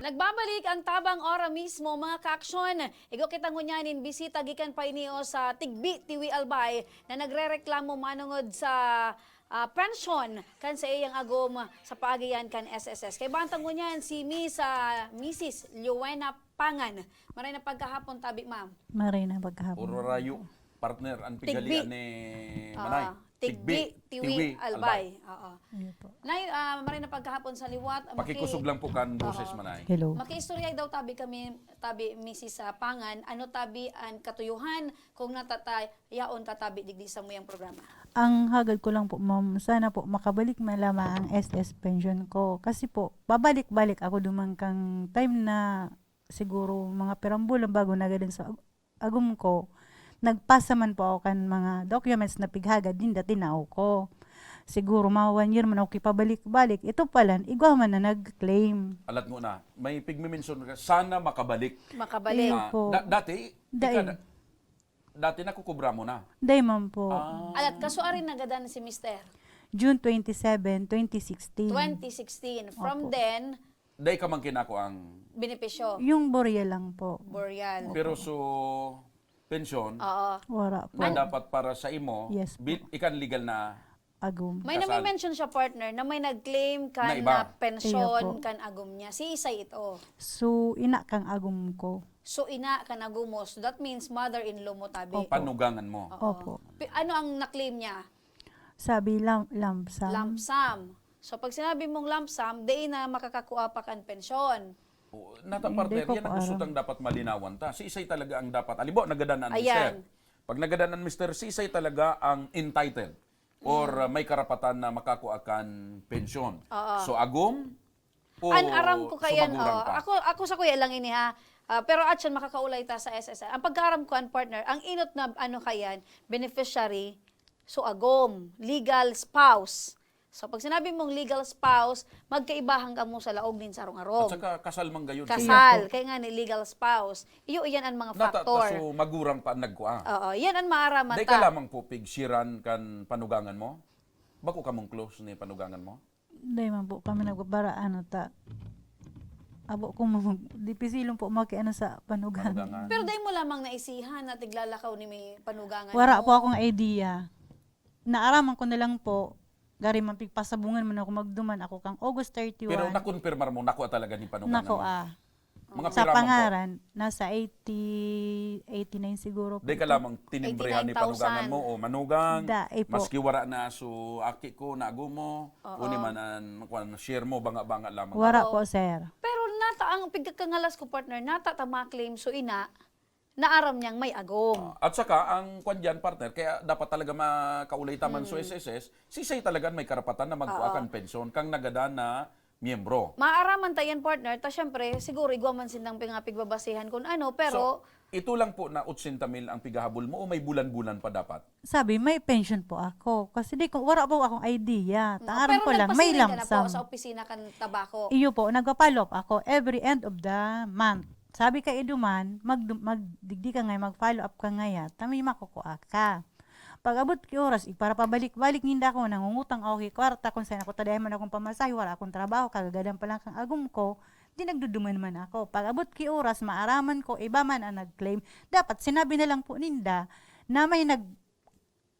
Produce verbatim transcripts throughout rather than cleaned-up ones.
Nagbabalik ang Tabang Ora mismo, mga kaaksyon. Igwa kita ngunyan nin bisita gikan pa ini o sa Tigbi, Tiwi, Albay na nagrereklamo manongod sa, ah, pensyon kan sa iyang agom sa paagi iyan kan S S S. Kaiba ta ngunyan si Miss, ah, Missus Luena Pangan. Maray na pagkahapon, tabi, ma'am. Maray na pagkahapon. Puro rayo, partner, ang Tigbi. Pighalian ni Ah, Manay. Tigbi, Tigbi, Tiwi, Tiwi, Albay. Albay. Oo. Iyo po. Nay, ah, maray na pagkahapon sa liwat. Ah, maki- Pakikusog lang po kan boses, Oo. Manay. Hello. Makiistorya daw tabi kami, tabi Missus Pangan, ano tabi an katuyuhan kung natatayaon ka tabi digdi sa muyang programa? Ang hagad ko lang po, ma'am, sana po makabalik man lamang ang S S pension ko. Kasi po, babalik-balik ako duman kang time na siguro mga pirang bulan bago nagadan sa ag-, agom ko. Nagpasa man po ako kan mga documents na pighagad ninda, tinao ko. Siguro mga one year man ako kipabalik-balik. Ito pala, igwa man na nag-claim. Alat mo na, may pigmimensyon ka, sana makabalik. Makabalik. Iyo Ah, po. da- dati, Dai. ika na- dati nakukubra mo na. Dai man po. Ah. Alat, kaso arin nagadan si Mister? June twenty-seven, twenty sixteen. Twenty sixteen. From Opo. then, Dai ka man kinako ang Benepisyo. Yung Boreal lang po. Boreal. Pero so, pensyon, Oo. Wala po. na dapat para sa imo, Yes po. bi- ikan legal na Agom. May Kasal. nami-mention siya, partner, na may nag-claim kan Na iba. na pensyon Iyo po. kan agom niya. Si Isay ito. So, ina kang agom ko. So, ina kan agom mo. So, that means mother-in-law mo, tabi. Opo. Panugangan mo. Oo. Opo. Pi- ano ang na-claim niya? Sabi, lump, lump sum. Lump sum. So, pag sinabi mong lump sum, dai na makakakua pa kan pensyon. Oo, nata, Hindi partner, ko yan ang po gusto aram. tang dapat malinawan ta. Si Isay talaga ang dapat. Halimbawa, nagadan an Ayan. mister. Pag nagadan an mister, si Isay talaga ang entitled or, Mm. uh, may karapatan na makakua kan pensyon. Oo. So, agom o An aram ko sa kayan, magurang oh, pa? ako, ako sa kuya lang ini, ha. Ah, pero atyan, makakaulay ta sa S S L. Ang pagkaaram ko, an partner, ang inot na, ano kayan, beneficiary, so agom, legal spouse. So, pag sinabi mong legal spouse, magkaibahan kamo sa laog nin sarong arom. At saka, kasal man gayon. Kasal, Iya po. kaya nga ni legal spouse. Iyo, iyan ang mga Nata-, factor. so, magurang pa ang nagkua. Oo, yan ang maaraman Dai ta. ka lamang po pigsiran kan panugangan mo? Bako kamong close ni panugangan mo? Dai man po kami nagpapara-, ano ta. Abo ko mag-, dipisilon po makiano sa panugangan. Panugangan. Pero dai mo lamang naisihan na tiglalakaw ni may panugangan Wara mo? po akong idea. Naaraman ko na lang po, gari man pigpasabungan man ako, magduman ako kang August thirty-one. Pero nakonpirmar mo, nakua talaga ni panugangan Nakua. mo? Mga Sa pira man po? pangaran, nasa eighty, eighty-nine siguro po Di ka ito. lamang tinimbrehan ni Eighty-nine thousand. panugangan mo, o manugang, Dai po. maski wara na so aki ko, nago mo, Oo. uni man an, kwan, share mo, banga-banga lamang. Wara Oo. po, sir. Pero nata, ang pigkakangalas ko, partner, nata ta ma-claim so ina, naaram niyang may agom. Ah, at saka, ang kwan diyan, partner, kaya dapat talaga makaulay ta man so Mm. S S S, si Isay talaga an may karapatan na magkua Oo. kan pensyon kang nagadan na miyembro. Maaraman ta yan, partner. Ta, syempre, siguro, igwa man sindang mga pigbabasehan kun ano, pero So, ito lang po na otsenta mil ang pigahabol mo o may bulan-bulan pa dapat? Sabi, may pension po ako. Kasi di ko, wala po akong idea. Ta, Mm, aram pero ko lang, may nagpasiring ka lump na po sum. sa opisina kan Tabaco? Iyo po, nagpa-follow up ako every end of the month. Sabi kay Iduman, mag-, magdigdi ka ngay, mag-follow up ka ngaya, ta may makukua ka. Pag-abot ki oras, igparapabalik-balik ninda ako, nangungutang ako ki kwarta, kun saen ako tadayan man akong pamasahe, wala akong trabaho, kagagadan pa lang kang agom ko, di nagduduman man ako. Pag-abot ki oras, maaraman ko, iba man ang nag-claim. Dapat sinabi na lang po ninda na may nag-,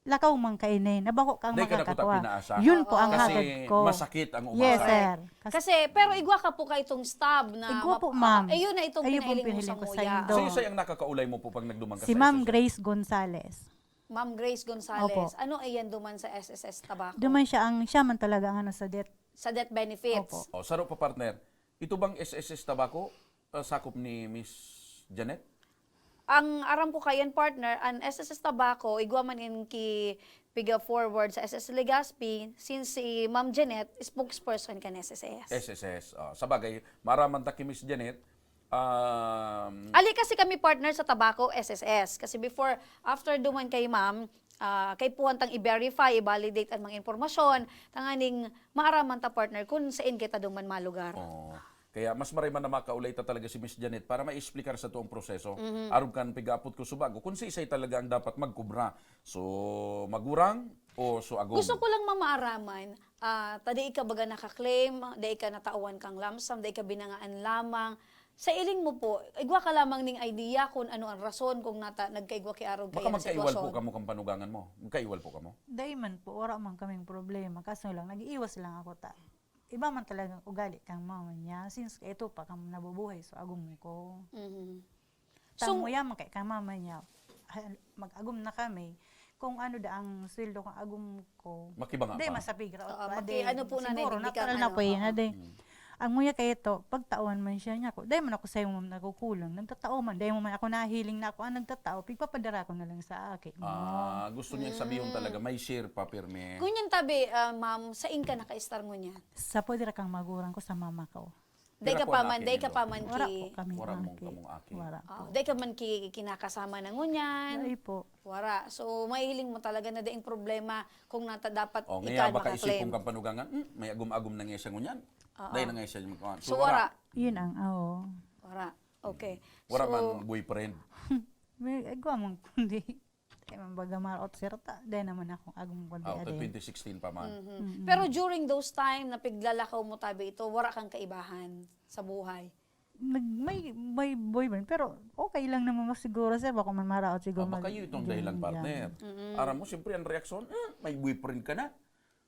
lakaw man kaini, na bako kang Dai ka na makakakua. kuta pinaasa. Yun po ang Kasi hagad ko. masakit ang Yes, umasa. sir. Kas- Kasi, pero igwa ka po ka itong stab na Igwa map-, po, ah, ma'am. ayun na itong Ayun pong pinahiling mo sa pinahiling ko sa muya. indo. So, isa yung nakakaulay mo po pag nagduman ka Si sa Ma'am S S S? Grace Gonzales. Ma'am Grace Gonzales. Opo. Ano iyan duman sa S S S Tabaco? Duman siya ang, siya man talaga ang ano sa death. Sa death benefits. Opo. Oh, saro pa, partner. Ito bang S S S Tabaco, ah, sakop ni Miss Janet? Ang aram ko kayan, partner, an S S S Tabaco, igwa man in ki piga forward sa S S Legazpi, since si Ma'am Janet, spokesperson kan S S S. S S S. Oh, sa bagay, maaraman ta ki Miss Janet, um, Ali kasi kami partner sa Tabaco, S S S. Kasi before, after duman kay Ma'am, ah, kaipuhan tang i-verify, i-validate ang mga impormasyon, tanganing maaraman ta, partner, kung sain kita duman malugar. Oo. Kaya mas maray man na makaulay ta talaga si Miss Janet para ma-explicar sa tuong proseso. Mhm. Arog kan pigaapot ko subago, kung si Isay talaga ang dapat magkubra. So, magurang, o so agom? Gusto ko lang, ma'am, maaraman, ah, ta dai ka baga naka-claim, dai ka natawan kang lump sum, dai ka binangaan lamang. Sa iling mo po, igwa ka lamang ning idea kung ano ang rason kung nata-, nagkaigwa ki arog Baka kaya na magkaiwal po sitwasyon? Kamo kang panugangan mo. Magkaiwal po kamo? Dai man po, wala man kaming problema. Kaso lang, nag-iiwas lang ako ta. Iba man talagang ugali kang mama niya. Since ito pa kang nabubuhay, so agom ko. Mhm. So, tanguya man kay kang mama niya, ah, mag-agom na kami. Kung ano da ang sweldo kang agom ko, Makibanga day pa. Masapigra Oo, pa, maki-, day, ano po na, siguro, hindi ka, natural na ano, po yun, oo. Day. Mm. Ang nguya kay ito, pagtaon man siya niya ko, day man ako sa'yo, ma'am, nagkukulang. Nagtatao man, day mo man ako nahiling na ako ang nagtatao, pigpapadara ko na lang sa aki mo. Ah, gusto niya sabihon Mm. talaga, may share pa, pirmi. Ngunyan tabi, ah, ma'am, sain ka nakaistar ngunyan? Sa pwede ra kang magurang ko, sa mama ko. Day Pira ka po pa ang man, aki day ka nindo? Pa man Wara ki- po kami Wara ang mong aki. Kamong aki. Wara po. Oh, day ka man ki-, kinakasama na ngunyan. Ay po. Wara. So, mahihiling mo talaga na daing problema kung nata-, dapat Oh, ika ngaya baka makaklaim. Isipon kang panugangan, "Hmm, may agom-agom na nga siya ngunyan." Oo. Day na nga siya yung magkuhan. So, So, wara. Wara. Yun ang, oo. Wara. Okay. Wara So, man boyfriend. May agwa man kundi. Kaya man baga maraot sir ta, dahil naman akong agong kundi Ah, okay, ade. Twenty sixteen pa man. Mhm. Mm-mm. Pero during those time na piglalakaw mo tabi ito, wara kang kaibahan sa buhay? Nag-, may, may boyfriend, pero okay lang naman mas siguro, sir. Baka man maraot siguro Ah, baka mag-, yun itong dahilan, ganyan. Partner. Mm-mm. Aram mo, siyempre, ang reaksyon, "Eh, may boyfriend ka na?"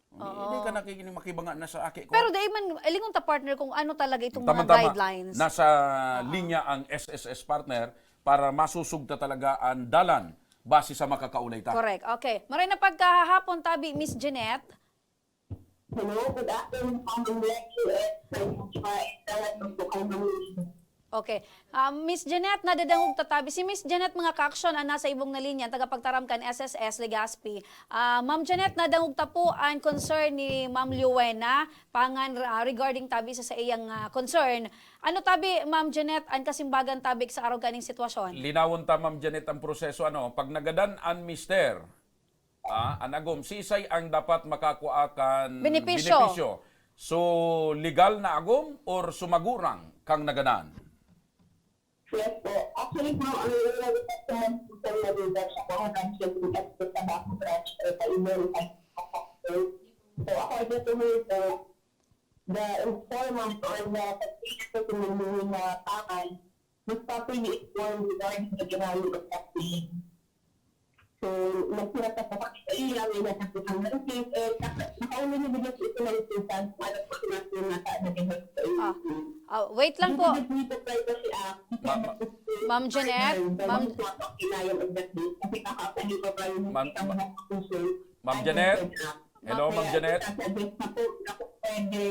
Hindi, Oo. Hindi ka nakikinig, makibanga na sa aki ko. Pero dai man, lingon ta, partner, kung ano talaga itong mga Tama-tama. Guidelines. Nasa Oo. Linya ang S S S, partner, para masusugta talaga ang dalan base sa makakaulay ta. Correct. Okay. Maray na pagkahapon, tabi, Miss Jeanette. Hello, good afternoon, Ma'am Becky, and Sir Joshua, and sa lahat ng po kayo ng Okay. Ah, Miss Jeanette, nadadangog ta tabi. Si Miss Jeanette, mga kaaksyon, ang nasa ibong na linya, tagapagtaram kan S S S Legazpi. Ah, Ma'am Jeanette, nadangog ta po ang concern ni Ma'am Liwena, pangan, ah, regarding tabi sa, sa iyang, ah, concern. Ano tabi, Ma'am Jeanette, ang kasimbagan tabi sa araw kaning sitwasyon? Linawon ta, Ma'am Jeanette, ang proseso, ano, pag nagadan an mister, Ah, an agom, sisay ang dapat makakua kan Benepisyo. Benepisyo? So, legal na agom or sumagurang kang nagadan? Yes po. Actually po, ang nangyayari po sa mga social media sa mga branches ni F C sa Baco Branch or sa Iloilo, ay, so, according to me po, the informant or the facilitator po ng mga pangan, was properly informed regarding the denial of that claim. So, nagsurat na po kami sa iya, may nasa po siyang notice, and naka-, nakauna niya bigla po ito ng instance kung ano po sinasabi na sa ano din sa Ah, agency. Ah, wait lang po. Due to the Data Privacy Act, we Ma-, cannot ma-, disclose Ma'am Jeanette, further the Ma'am one who was denial of that claim kasi baka pwede pa ba yung Ma'am, makita mo ma-, ng official Ma'am Jeanette? Act. Hello, Ma'am Jeanette? Kaya, sasuggest na po na kung pwede,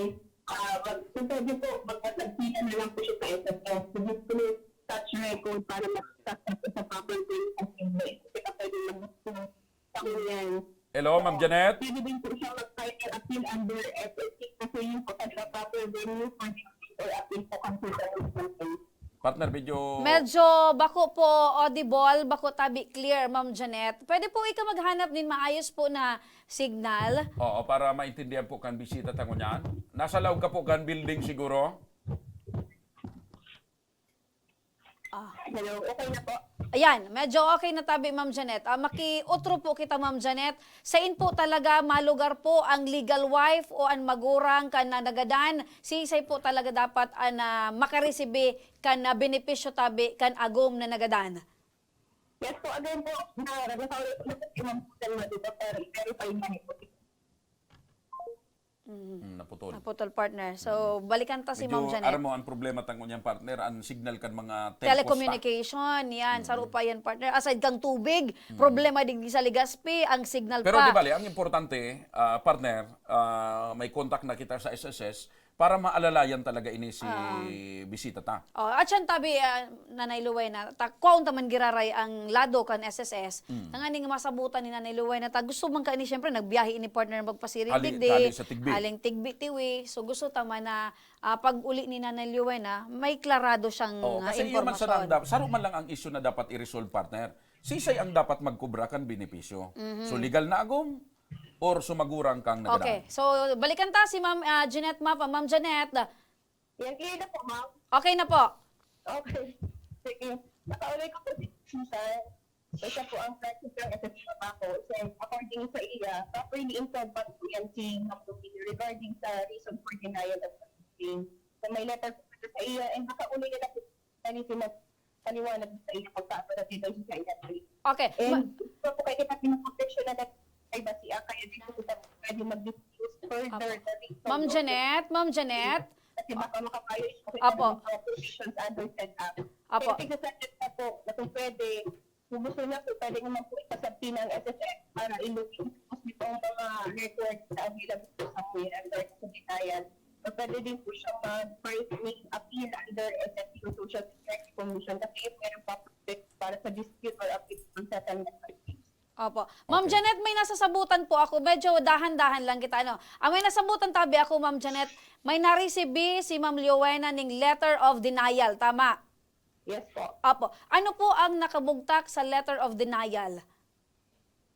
ah, mag-, kung pwede po, magpatagpila na lang po siya sa S S S. We disclose such record para ma-success sa proper way. Kasi hindi siya pwede mag-disclose sa kanya. Hello, Ma'am Jeanette? Pwede din po siya mag-file ng appeal under S S C kasi yun po talaga proper venue for disclosure or appeal po consideration. Partner, medyo Medyo bako po audible, bako tabi clear, Ma'am Jeanette. Pwede po ika maghanap nin maayos po na signal? Oo, para maintindihan po kan bisita ta ngunyan. Nasa laog ka po kan building siguro? Ah. Hello, okay na po? Ayan, medyo okay na tabi, Ma'am Jeanette. Ah, makiutro po kita, Ma'am Jeanette. Sain po talaga malugar po ang legal wife o an magurang kan na nagadan? Sisay po talaga dapat an, ah, makaresibi kan, ah, benepisyo tabi kan agom na nagadan? Yes po, again po, na, nagkakaroon po ng imam po sa mga dito, pero i-verify niya po. Mhm. Hmm, naputol. Naputol, partner. So, Mm. balikan ta si Medyo, Ma'am Janet. Aram mo, ang problema ta ngunyan, partner, ang signal kan mga telcos ta. Telecommunication, yan, Mm. saro pa yan, partner. Aside kang tubig, Mm. problema digdi sa Legazpi, ang signal Pero pa. di bale, ang importante, ah, partner, ah, may contact na kita sa S S S para maalalayan talaga ini si Ah. bisita ta. Oh, at siya tabi, ah, Nanay Luwena, ta, kwaon ta man giraray ang lado kan S S S. Mm. Tanganing masabutan ni Nanay Luwena, ta gusto man kaini, siyempre, nagbiyahe ini partner magpasiring Ali, digdi, ali sa Tigbi. Aling Tigbi, Tiwi. So, gusto ta man na, ah, pag-uli ni Nanay Luwena, may klarado siyang, Oo, ah, kasi yun man impormasyon. Sana ang dap-, saro man lang ang issue na dapat i-resolve, partner. Sisay ang dapat magkubra kan benepisyo? Mhm. So, legal na agom or sumagurang kang nagadan? Okay. So, balikan ta si Ma'am, ah, Jeanette Mapa. Ma'am Jeanette. Yan, clear na po, ma'am. Okay na po. Okay. Sige. Nakaulay ko po si Susan. So, siya po ang president ng S S T Tabaco. So, according sa iya, properly informed pa po yan si Ma'am Rufino regarding sa reason for denial of claim. So, may letter po sa iya, and baka uli na lang po paliwanag sa iyo kung saan po natin sa iya. Okay. Ma- And gusto po kayo kita pinaproteksyon na ng privacy, ah, kaya di po kita pwede mag-disclose further the reason Ma'am of Janet, Ma'am Janet, Kasi baka makapayo po Apo. Ng mga provisions under said act. Apo. Kaya tignan po na kung pwede, kung gusto niya po, pwede naman po ipasabti ng S S F para i-look into po itong mga records na available po sa P R under sa denial. So, pwede din po siya mag-frightening appeal under S S U Social Security Commission kasi yun meron pa po para sa dispute or appeal kung sa settlement. Opo. Ma'am Janet, may nasasabutan po ako. Medyo dahan-dahan lang kita. Ano? Ah, may nasabutan tabi ako, Ma'am Janet. May naresibi si Ma'am Liowena ning letter of denial. Tama? Yes po. Opo. Ano po ang nakabugtak sa letter of denial?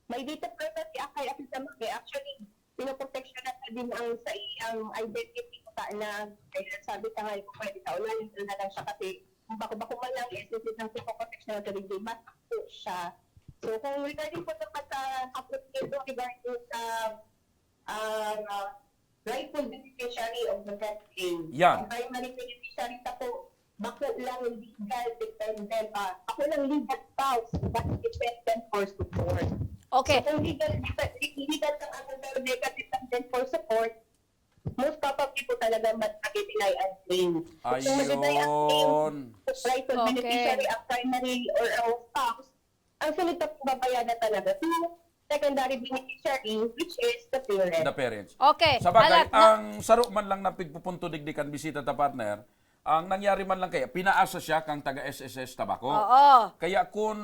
May data privacy act kaya kita mag- actually, pinoproteksyon na din ang sa iyang identity ko na kaya sabi ka nga yung pwede ka unahin na lang siya kasi kung bako-bako man lang S S S ang pinoproteksyon na sa hindi mas po siya. So kung regarding po naman sa application regarding sa uh, rightful beneficiary of the death claim, Yan. Ang primary beneficiary sa po, bako lang legal dependent, ah, bako lang legal spouse but dependent for support. Okay. So kung legal, legal kang ano, legal dependent for support, most probably po talaga mag-deny ang claim. Kung mag-deny ang claim, Ayun. rightful Okay. beneficiary ang primary or ang spouse, ang sunod na pagbabayaran talaga si secondary beneficiary, which is the parent. The parents. Okay. Sa bagay, Alat na, ang saro man lang ng pigpupunto digdi kan bisita ta, partner, ang nangyari man lang kaya, pinaasa siya kang taga S S S Tabaco. Oo. Kaya kung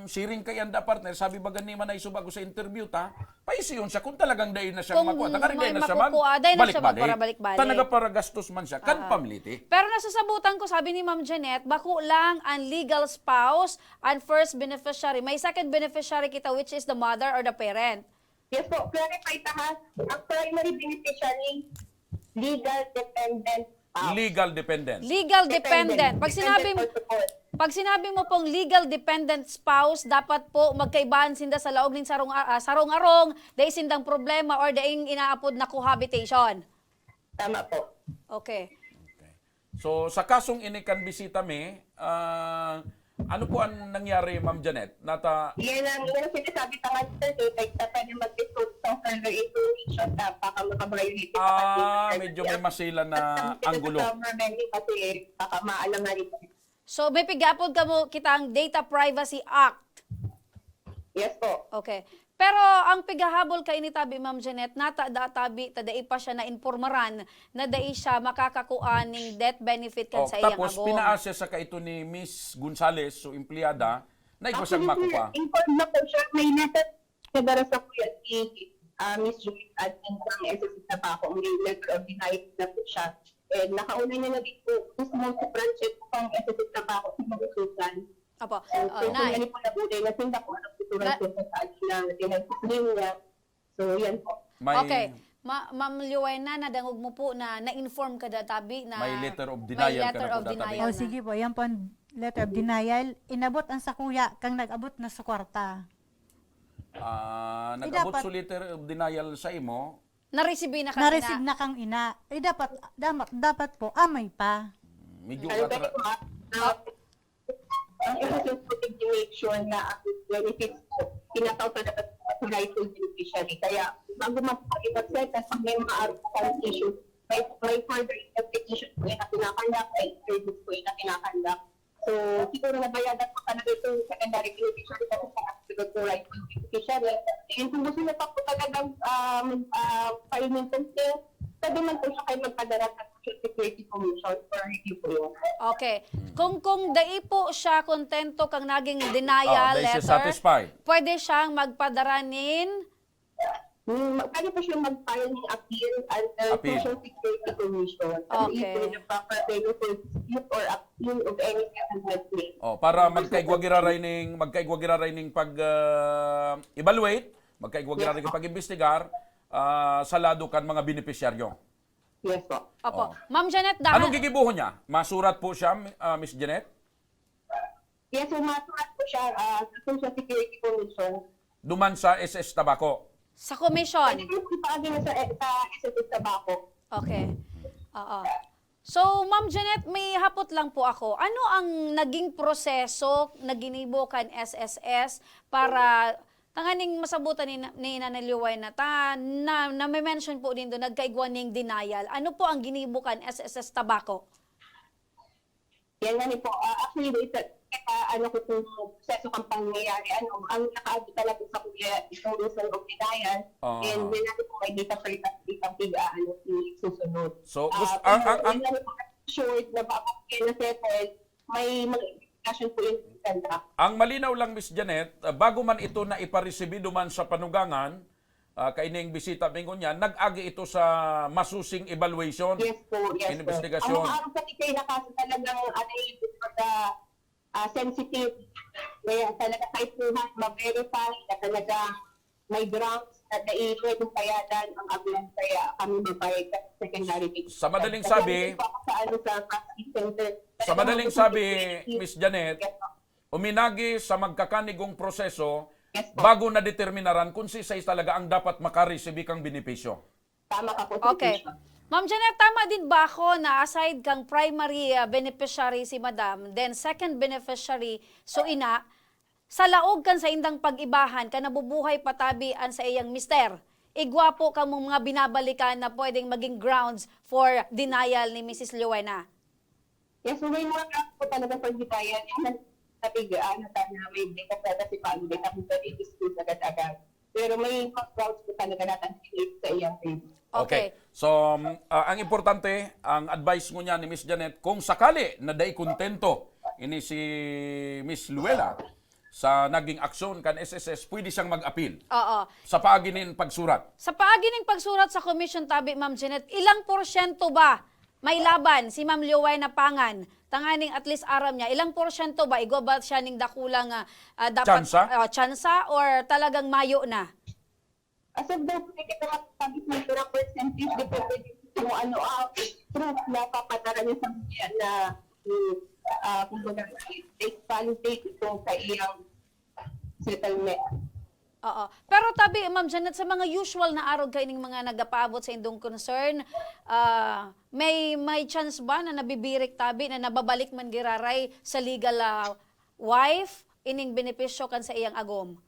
siring kaya anda, partner, sabi ba gani man ay suba ko sa interview ta, paisiyon siya kung talagang dahil na siyang Kung makuha. Tagarin may dahil na siya makukuha, dahil na siya magbalik-balik. magparabalik-balik. Ta nagaparaggastos man siya, kan Ah. pamiliti. Pero nasasabutan ko, sabi ni Ma'am Janet, bako lang ang legal spouse and first beneficiary. May second beneficiary kita, which is the mother or the parent. Yes po, clarify ta ha. Ang primary beneficiary, legal dependent spouse. Legal dependent. Legal dependent. Pag sinabing for support. Pag sinabi mo pong legal dependent spouse, dapat po magkaibahan sinda sa laog nin sarong, ah, sarong-arong, dai sindang problema or daing inaapod na cohabitation. Tama po. Okay. Okay. So, sa kasong ini kan bisita mi, ah, ano po ang nangyari, Ma'am Janet? Nata Yan ang, yan ang sinasabi ko nga, sir, eh, like, sa pwede mag-disclose ng further information na baka makaviolate sa Ah, ating medyo may masila na At ang anggulo. Government kasi baka maalangan ito. So, may pigapod kamo kitang Data Privacy Act. Yes po. Okay. Pero ang pigahabol kaini tabi, Ma'am Janet, nata da tabi ta dai pa siya nainpormaran na dai siya makakakua ning death benefit kan Oh, sa iyang tapos agom. pinaasa siya kaito ni Miss Gonzales, so empleyada, na igwa siyang Actually, makukuha. sir, informed na po siya. May letter na dara sa kuya si ah, Miss Judith Admin ng S S S Tabaco. May letter of denial na po siya. And nakauna niya na din po, mismo si Frances ng S S S Tabaco, si Ma'am Susan. Apo. So, Oh, so, Nay. Yan po nabulay na sinda po ang picturan Na- po sa akin na tinagpapin niya. So, yan po. May, Okay. Ma Ma'am Liwena, nadangog mo po na na-inform ka da tabi na May letter of may denial ka letter na of po, Data denial Oh, na. sige po, yan po ang letter of denial. Inabot ang sakuya, kang nag-abot na sa kwarta. ah, Eh, nag-abot dapat- sa letter of denial sa imo, Na-receive na ka Na-receive na. Na kang ina. Eh, dapat, dapat, dapat po, amay pa. medyo Ano ba atra- ito, ah? Ah, ang S S S po, make sure na ang benefits po, tinatawag talaga sa rightful beneficiary. Kaya, bago man po i-accept at pag may mga article issue, may, may further investigation po na kinakandak, may interviews po na kinakandak. So, siguro nabayadan po talaga itong secondary beneficiary kasi sa absolute po rightful beneficiary. And kung gusto niyo pa po talagang um, uh, filing complaint, pwede man po siya kayo magpadala sa Social Security Commission for review po yun. Okay. Kung kung dai po siya kontento kang naging denial Ah, dai siya letter, satisfied. Pwede siyang magpadara nin Mm, Pwede po siya mag-file ng appeal under Appeal. Social Security Commission. Kasi Okay. ito yung proper venue for dispute or appeal of any settlement claim. Oh, para magkaigwa giraray ning magkaigwa giraray ning pag ah, evaluate, magkaigwa giraray ning pag-imbestigar ah, sa lado kan mga benepisyaryo. Yes po. Opo. Oh. Ma'am Janet, dahil... Anong gigibuhon niya? Masurat po siya, ah, Miss Janet? Yes, so masurat po siya ah, sa Social Security Commission. Duman sa S S Tabaco. Sa commission. Pwede po ipaagi niya sa, sa S S S Tabaco. Okay. Oo. So, Ma'am Janet, may hapot lang po ako. Ano ang naging proseso na ginibo kan S S S para tanganing masabutan ni, ni Nanay Liway na ta, na, na may mention po nindo, nagkaigwa ning denial. Ano po ang ginibo kan S S S Tabaco? Yan nga ni po. Ah, actually, isa, uh, ano ko itong proseso kang pangyayari. Ano, ang nakaagi talaga sa kuya, itong reason of denial. Ah. And then, ano po, may data for itang, itang pig-aano, susunod. So, Ah, gusto, pero ang, ang, ang, yun nga ni po, sure na baka kaya na-settle, may mga investigation po yung conduct. Ang malinaw lang, Miss Janet, ah, bago man ito na iparesibi duman sa panugangan, ah, kaining bisita mi ngunyan, nag-agi ito sa masusing evaluation. Yes po, yes In po. investigasyon. Ang mga araw kasi kayo na kaso talagang ano eh, pagka ah, sensitive. Kaya talaga kaipuhan, ma-verify na talaga may grounds na dai pwedeng payadan ang agom kaya kami mabay sa secondary. Sa madaling Kasi sabi, nandito po ako sa, ano, sa processing center. Sa madaling sabi, Miss Janet, Yes po. uminagi sa magkakanigong proseso Yes po. bago na determinaran kung si size talaga ang dapat makaresibi kang benepisyo. Tama ka po. Okay. Ma'am Janet, tama din ba ako na aside kang primary ah, beneficiary si Madam, then second beneficiary, so ina, sa laog kan saindang pag-ibahan, kan nabubuhay pa tabi an sa iyang mister, igwa po kamong mga binabalikan na pwedeng maging grounds for denial ni Missus Liwena? Yes, so may mga grounds po talaga for denial. Yan ang sabi, ano, sana may data sa kasi paano may tapos na i-disclose agad-agad. Pero may mga grounds po talaga natin sa iyang favor. Okay. So, um, ah, ang importante, ang advice ngunyan ni Miss Janet, kung sakali na dai kontento ini si Miss Luella sa naging aksyon kan S S S, pwede siyang mag-apil Oo. sa paagi nin pagsurat. Sa paagi ning pagsurat sa commission tabi, Ma'am Janet, ilang porsyento ba may laban si Ma'am Liwena Pangan? Tanganing at least aram niya, ilang porsyento ba? Igwa ba siya ning dakulang ah, ah, dapat Tsansa? ah, tsansa or talagang mayo na? As of now, hindi ko masasabi kung pira percentage, depende din kung ano ang proof na papadala niya sa media na, mm, ah, kumbaga, validate itong sa iyang settlement. Oo. Pero tabi, Ma'am Janet, sa mga usual na arog kaining mga nagapaabot sa indong concern, ah, may may chance ba na nabibirik tabi na nababalik man giraray sa legal ah, wife ining benepisyo kan sa iyang agom?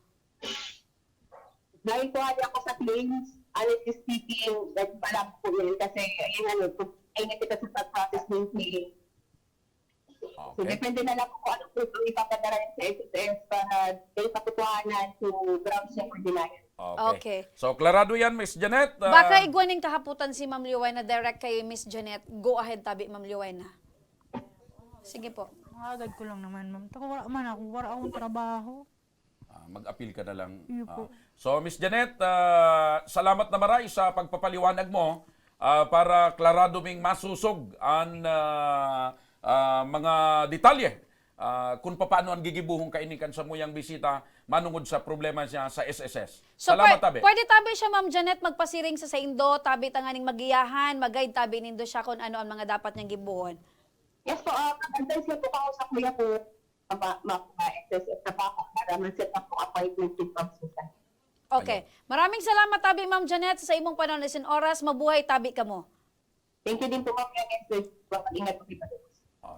Dahil kuha niya ako sa claims, honestly speaking, nagpalab ko yun kasi, ayun ano, kung ayun kita sa pag-process ng claim. So, Okay. depende na lang kung ano po itong ipapadala niya sa S S S para dahil sa katotohanan kung grounds niya for denial. Okay. Okay. So, klarado yan, Miss Janet. Ah, Baka igwa ning kahaputan si Ma'am Liwena direct kay Miss Janet. Go ahead tabi, Ma'am Liwena. Sige po. Mga agad ko lang naman, ma'am. Taka wala man ako, wala akong trabaho. Ah, mag-appeal ka na lang. Iyo Ah, po. so, Miss Janet, ah, salamat na maray sa pagpapaliwanag mo ah, para klarado ming masusog an ah, ah, mga detalye ah, kung paano ang gigibuhon kaini kan samuyang bisita manungod sa problema niya sa S S S. So, Salamat, pwe- tabi. pwede tabi siya, Ma'am Janet, magpasiring sa saindo, tabi tanganing magiyahan, mag-guide tabi nindo siya kung ano ang mga dapat niyang gibuhon. Yes po, uh, mag-advise lang po ako sa kuya ko, ma, ma, ma, S S S na pa ako para ma-set up po appointment with Ma'am Susan. Okay. Maraming salamat tabi, Ma'am Janet, sa imong panahon isin oras. Mabuhay tabi kamo. Thank you din po, Ma'am Janet. Mag-ingat po kita.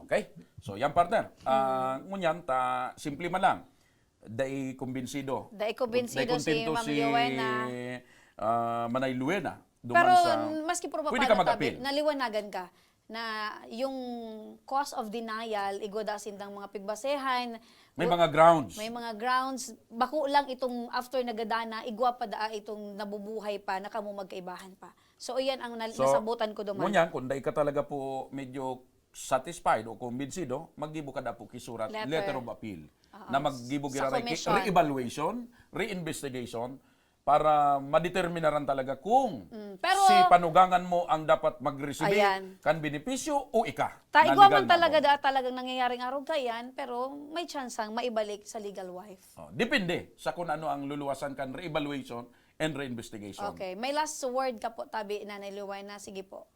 Okay. So, yan, partner. Ah, ngunyan, ta, simple man lang. Dai kumbinsido. Dai kumbinsido si Dai kontento Ma'am si, Luena. ah, Manay Luena. Duman Pero sa, maski puro pwede paano, ka mag-appeal. tabi, naliwanagan ka na yung cause of denial, igwa da sindang mga pigbasehan, May gu- mga grounds. May mga grounds. Bako lang itong after nagadana, igwa pa daa itong nabubuhay pa, na kamo magkaibahan pa. So, iyan ang nal- So, nasabutan ko duman. Ngunyan, kung dai ka talaga po medyo satisfied o kumbinsido, maggibo ka da po kisurat, Letter. letter of appeal, Oo. na maggibo Sa giraray ki- commission. re-evaluation, re-investigation, para madeterminaran talaga kung Mm, pero- si panugangan mo ang dapat mag-receive Ayan. kan benepisyo o ika. Ta, na igwa legal man na talaga ako. Da, talagang nangyayari nga arog kayan, pero may tsansang maibalik sa legal wife. Oh, depende sa kung ano ang luluwasan kan re-evaluation and re-investigation. Okay. May last word ka po, tabi, Nanay Luwena. Sige po.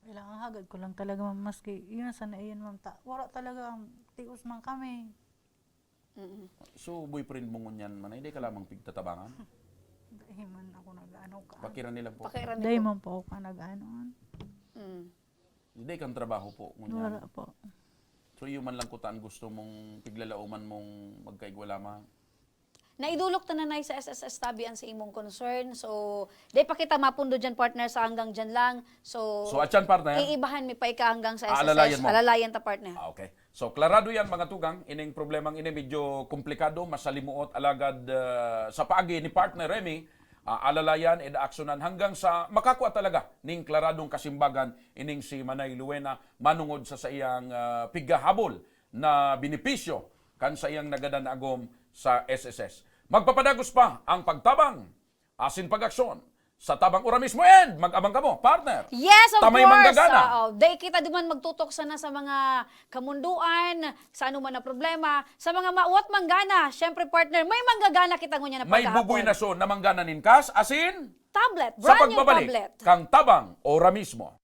Kailangan hagad ko lang talaga, ma'am, maski yun sana iyan, ma'am. Ta, wala talaga ang tios man kami. Mm. So, boyfriend mo ngunyan, Manay, di ka lamang pigtatabangan? Dai man ako nag-ano ka. Pakirani lang po. Pakirani Dai po. man po ako ka nag-ano. Mm. Di kang trabaho po Wala ngunyan. Po. So, iyo man lang kuta an gusto mong piglalauman mong magkaigwa lamang. Naidolok ta na, Nay, sa S S S tabi an sa imong concern. So, di pa kita mapundo dyan, partner, sa hanggang dyan lang. So, So, atyan, partner. iibahan mi pa ika hanggang sa S S S. Aalalayan mo. Alalayan ta, partner. Ah, okay. So, klarado yan, mga tugang. Ining problemang ini medyo komplikado, masalimuot, alagad ah, sa paagi ni partner Remy, ah, alalayan, ed aksyonan hanggang sa makakua talaga ning klaradong kasimbagan ining si Manay Luena manungod sa saiyang ah, pighahabol na benepisyo kan saiyang nagadan na agom sa S S S. Magpapadagos pa ang pagtabang asin pag-aksyon sa Tabang Ora Mismo. And mag-abang kamo, partner. Yes, of Ta may course. manggagana. Oo. Dai kita duman magtutok sana sa mga kamunduan, sa anuman na problema, sa mga mawat manggana. Siyempre, partner, may manggagana kita ngunyan na May pagkahapon. bubuy na son na manggana nin kas, asin Tablet, sa brand new pagbabalik tablet. kang Tabang Ora Mismo.